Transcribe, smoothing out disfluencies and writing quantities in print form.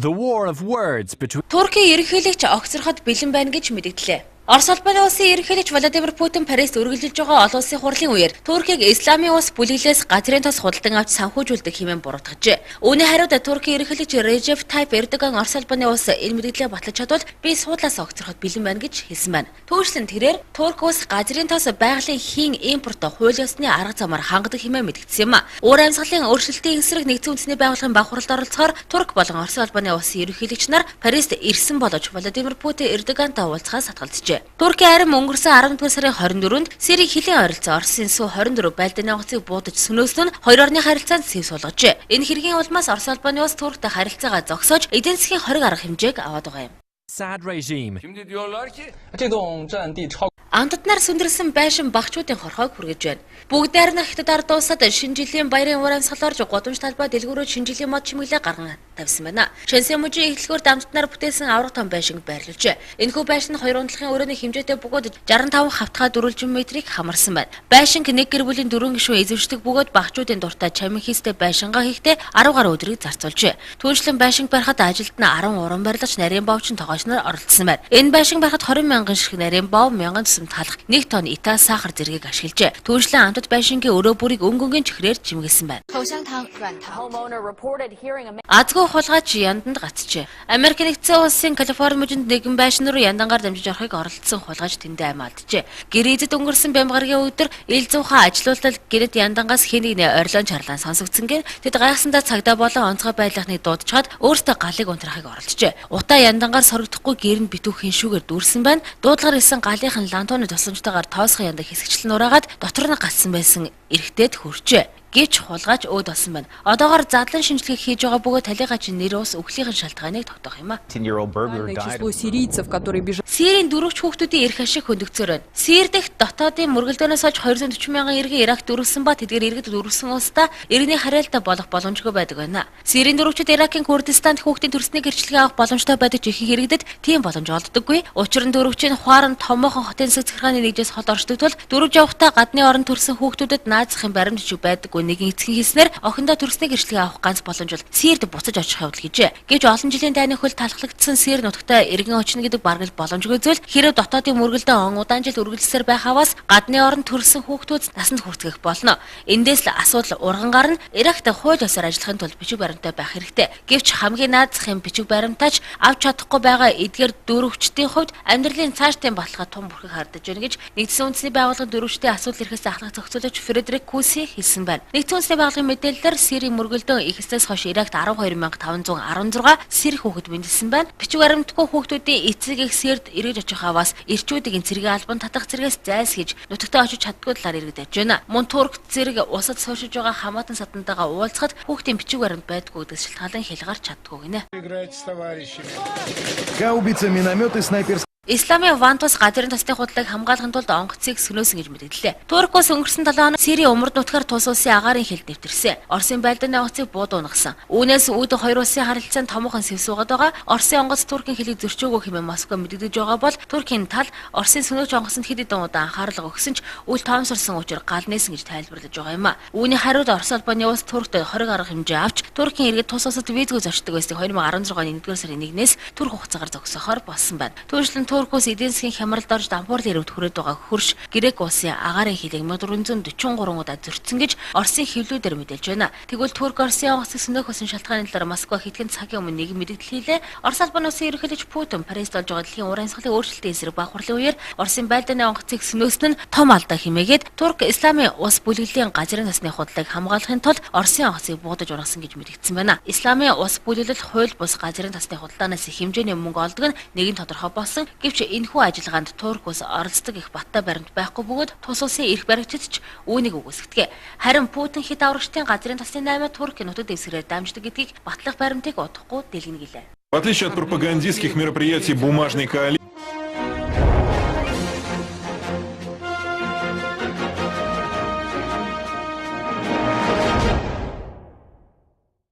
The war of words between Туркийн ерөнхийлөгч огцорход бэлэн байна гэж мэдэгдлээ. Орос улбаны улсын ерөнхийлөгч Владимир Путин Парист үргэлжилж байгаа олон улсын хурлын үеэр Туркийг Исламын улс бүлэглээс газрын тос худалдан авч санхүүжүүлдэг хэмээн буруутгажээ. Үүний хариуд Туркийн ерөнхийлөгч Режеп Тайп Эрдоган Орос улбаны улс энэ мэдэгдлээ батлаж чадвал би суудлаас огцорход бэлэн байна гэж хэлсэн байна. Түүнчлэн тэрээр Турк улс газрын тос байгалийн хийн импорт хууль ёсны арга замаар хангадаг хэмээн мэдэгдсэн юм. Уур амьсгалын өөрчлөлтийн эсрэг Нэгдсэн Үндэсний Байгууллагын баг хурлд оролцохоор Турк болон Орос улбаны улсын ерөнхийлөгч нар Парист ирсэн боловч Владимир Путин Эрдогантай уулзахаас татгалзжээ. Туркийн арим өнгөрсөн 11 сарын 24-нд Сирийн хилийн ойролцоо Оросын Су-24 байлдааны онгоцыг буудаж сөнөөсөн нь хоёр орны харилцаанд сэв суулгажээ. Энэ хэргийн улмаас Орос улбаны улс Турктай харилцаагаа зогсоож эдийн засгийн хориг арга хэмжээг аваад байгаа юм. Assad regime. Şimdi diyorlar ki 这栋占地超 Амтднаар сүндэрсэн байшин багчуудын хорхойг хүргэж байна. Бүгд найрамдах Хятад ард улсад шинэ жилийн баярын уур амьсгал орж гудамж талбай дэлгүүрүүд шинэ жилийн мод чимэглээ гарган тавьсан байна. Шэнсэн мужийн эхлэлгүүрт амтднаар бүтээсэн аварга том байшинг байрлуулжээ. Энэхүү байшин нь хоёр унтлахын өрөөний хэмжээтэй бөгөөд 65 хавтгай дөрвөлжин метрийг хамарсан байна. Байшинг нэг гэр бүлийн дөрвөн гишүүн эзэмшдэг бөгөөд багчуудын дуртай чамин хийстэй байшингаа хийхдээ 10 гаруй өдрийг зарцуулжээ. Түүнчлэн байшинг барихад ажилд нь 10 уран барилгач нарийн бовчин тогооч нар оролцсон байна. Энэ байшинг барихад 20 мянган ширхэг нарийн бов, 1000 төсөм талах, 1 тонн ита сахар зэргийг ашиглажээ. Түүнчлэн амтд байшингийн өрөө бүрийг өнгө өнгийн чихрээр чимэглэсэн байна. 口香糖、软糖。 Homeowner reported hearing a Азгүй хулгайч янданд гацжээ. Америк Нэгдсэн Улсын Калифорни мужинд нэгэн байшин руу яндангаар дамжиж орохыг оролдсон хулгайч тэндээ амиа алджээ. Гэр эзэд өнгөрсөн бямгаргийн өдөр ил зуухаа ажилуултал гэрээд яндангаас хэн нэгнээ орилон чарлан сонсогдсон гэн тэд гайхсандаа цагдаа болон онцгой байдлынхныг дуудчихад өөртөө галыг унтраахыг оролджээ. Утаа яндангаар сорогдохгүй гэр нь битүүхэн шүүгээр дүүрсэн байна. Дуудлагаар ирсэн галынхан лантууны тусламжтайгаар тоосхон яндаг хэсэгчлэн ураагаад дотор нь гацсан байсан эрэгтэйд хүрчээ. Гэвч хулгайч өөд болсон байна. Одоогоор задлан шинжилгээ хийж байгаа бөгөөд талийгаа чинь нэр ус үхлийнхэн шалтгааныг тогтоох юм а. 10-year-old burglar Официальное died. число сирийцев, которые бежали Сирийн дөрвч хүүхдүүдийн эрх ашиг хөндөгцөөр байна. Сир дэх дотоодын мөргөлдөөнөөс хойш 240 мянган иргэн Иракт дүрвсэн ба тэдгээр иргэд дүрвсэн улсдаа иргэний хариалтай болох боломжгүй байдаг байна. Сирийн дөрвчүүд Иракийн Курдистанд хүүхдийн төрсний гэрчлэгээ авах боломжтой байдаг ч ихэнх иргэдэд тийм боломж олддоггүй. Учир нь дөрвчийн хуаран томоохон хотын засаг захиргааны нэгжээс хол оршдог тул дөрвж явахдаа гадны орон төрсэн хүүхдүүдэд наад захын баримт бичиг байдаггүй нэгэн эцгийн хэлснээр охиндоо төрсний гэрчлэгээ авах ганц боломж бол Сирд буцаж очих явдал гэжээ. Гэвч олон жилийн дайны хөл талхлагдсан Сир нутагта иргэн очно гэдэг бараг л боломжгүй зүйл хэрэв дотоодын мөргөлдөө он удаан жил үргэлжлсээр байх аваас гадны орон төрсэн хүүхдүүд насанд хүртгэх болно. Эндээс л асуудал урган гарна. Иракт хууль ёсоор ажиллахын тулд бичиг баримттай байх хэрэгтэй. Гэвч хамгийн наад захын бичиг баримтаач авч чадахгүй байгаа эдгээр дөрвчдийн хувьд амьдралын цаашдын баталгаа тун бүрхэг харагдаж байна гэж Нэгдсэн Үндэсний Байгууллагын дөрвчдийн асуудал эрхээс ахлах зохицуулагч Фредерик Куси хэлсэн байна. Нэгдсэн Үндэсний Байгууллагын мэдээлэлээр Сирийн мөргөлдөөн ихснээс хойш Иракт 12,516 сэр хүүхэд мэндэлсэн байна. Бичиг баримтгүй хүүхдүүдийн эцэг эх Сирд эргэж очих аваас эрчүүдийн цэргийн албан татах зэргээс зайлсхийж нутагтаа очиж чаддгүй талаар иргэд ажж байна. Мөн Турк зэрэг улсад суурьшиж байгаа хамаатан садантайгаа уулзахад хүүхдийн бичиг баримт байдгүй гэдгээс шалтгаалan хэл гарч чаддгүй гинэ. Играть с товарищами. Гаубица, минометы, снайперские Исламын Вантус газрын тосны худлыг хамгаалахын тулд онгоцыг сөнөөсөн гэж мэдэгдлээ. Турк улс өнгөрсөн 7 хоног Сирийн умард нутгаар тус улсын агаарын хилд нэвтэрсэн. Оросын байлдааны онгоцыг бууд унагасан. Үүнээс үүд хоёр улсын харилцаанд томоохон сэв суугаад байгаа. Оросын онгоц Туркийн хилийг зөрчөөгүй хэмээн Москва мэдэгдэж байгаа бол Туркийн тал Оросын сөнөөч онгоцонд хэд хэдэн удаа анхаарал өгсөн ч үл тоомсорсон учир гал нээсэн гэж тайлбарлаж байгаа юм а. Үүний хариуд Орос улбаны улс Туркт хориг арга хэмжээ авч Туркийн иргэд тус улсад визгүй зорчдог байсныг 2016 оны 1-р сарын 1-ээс турк хугацаагаар зогсоохоор болсон байна. Түүнчлэн Турк улс эдийн засгийн хямралд орж дампуурлын ирэмт хүрээд байгаа хөрш Грек улсын агаарын хилийг 1443 удаа зөрчсөн гэж Оросын хэвлүүдээр мэдээлж байна. Тэгвэл Турк Оросын онгоцыг сөнөөх болсон шалтгааны талаар Москва хэдхэн цагийн өмнө нэгэн мэдэгдэл хийлээ. Орос улбаны улсын ерөнхийлөгч Путин Парист болж байгаа дэлхийн ур амьсгалын өөрчлөлтийн эсрэг баг хурлын үеэр Оросын байлдааны онгоцыг сөнөөсөн нь том алдаа хэмээгээд Турк Исламын улс бүлэглэлийн газрын тосны худлыг хамгаалахын тулд Оросын онгоцыг буудаж унагасан гэж мэдэгдсэн байна. Исламын улс бүлэглэл хууль бус газрын тосны худалдаанаас их хэмжээний мөнгө олдог нь нэгэн тодорхой болсон. Гэвч энэхүү ажиллагаанд Турк улс оролцдог их баттай баримт байхгүй бөгөөд тус улсын эрх баригчид ч үүнийг үгүйсгэдэг. Харин Путин хэд аврагчдын газрын тосны 8 Турк нутаг дэвсгэрээр дамждаг гэдгийг батлах баримтыг удахгүй дэлгэнэ гэлээ. В отличие от пропагандистских мероприятий бумажной коалиции,